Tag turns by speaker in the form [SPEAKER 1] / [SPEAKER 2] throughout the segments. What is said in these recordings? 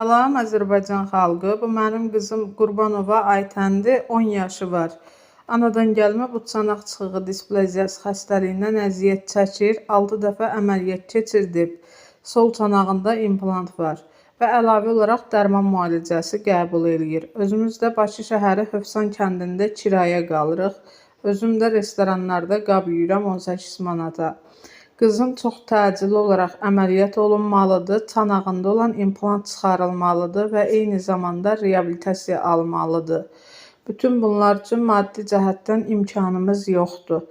[SPEAKER 1] Salam Azərbaycan xalqı. Bu mənim qızım Qurbanova Aytəndir. 10 yaşı var. Anadan gəlmə bu çanaq çıxığı displaziyası xəstəliyindən əziyyət çəkir. 6 dəfə əməliyyat keçirdib. Sol çanağında implant var və əlavə olaraq dərman müalicəsi qəbul eləyir. Özümüz də Bakı şəhəri Hövsan kəndində kirayə qalırıq. Özüm də restoranlarda qab yuyuram 18 manata. Qızım çox təcili olaraq əməliyyat olunmalıdır, çanağında olan implant çıxarılmalıdır və eyni zamanda reabilitasiya almalıdır. Bütün bunlar üçün maddi cəhətdən imkanımız yoxdur.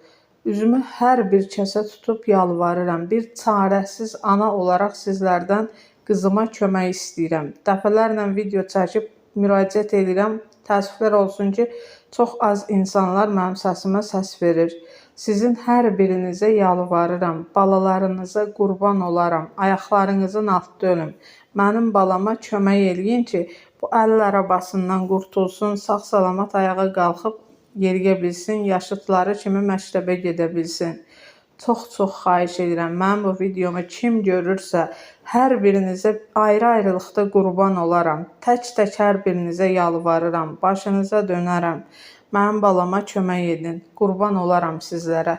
[SPEAKER 1] Üzümü hər bir kəsə tutub yalvarıram. Bir çarəsiz ana olaraq sizlərdən qızıma kömək istəyirəm. Dəfələrlə video çəkib müraciət edirəm. Təəssüflər olsun ki, çox az insanlar mənim səsimə səs verir. Sizin hər birinizə yalvarıram. Balalarınıza qurban olaram. Ayaqlarınızın altında ölüm. Mənim balama kömək eləyin ki, bu əl arabasından qurtulsun, sağ-salamat ayağa qalxıb yeriyə bilsin, yaşıdları kimi məktəbə gedə bilsin. Çox-çox xahiş edirəm. Mənim bu videomu kim görürsə, hər birinizə ayrı-ayrılıqda qurban olaram. Tək-tək hər birinizə yalvarıram. Başınıza dönərəm. Mənim balama kömək edin. Qurban olaram sizlərə.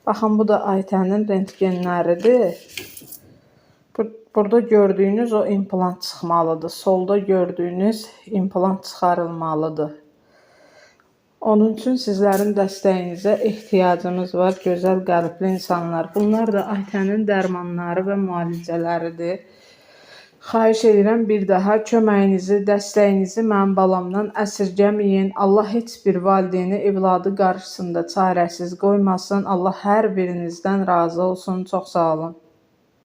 [SPEAKER 1] Baxın, bu da Aytənin rentgenləridir. Burada gördüyünüz o implant çıxmalıdır. Solda gördüyünüz implant çıxarılmalıdır. Onun üçün sizlərin dəstəyinizə ehtiyacımız var, gözəl qəlbli insanlar. Bunlar da Aytənin dərmanları və müalicələridir. Xahiş edirəm bir daha köməyinizi, dəstəyinizi mənim balamdan əsirgəməyin. Allah heç bir valideyni evladı qarşısında çarəsiz qoymasın. Allah hər birinizdən razı olsun. Çox sağ olun.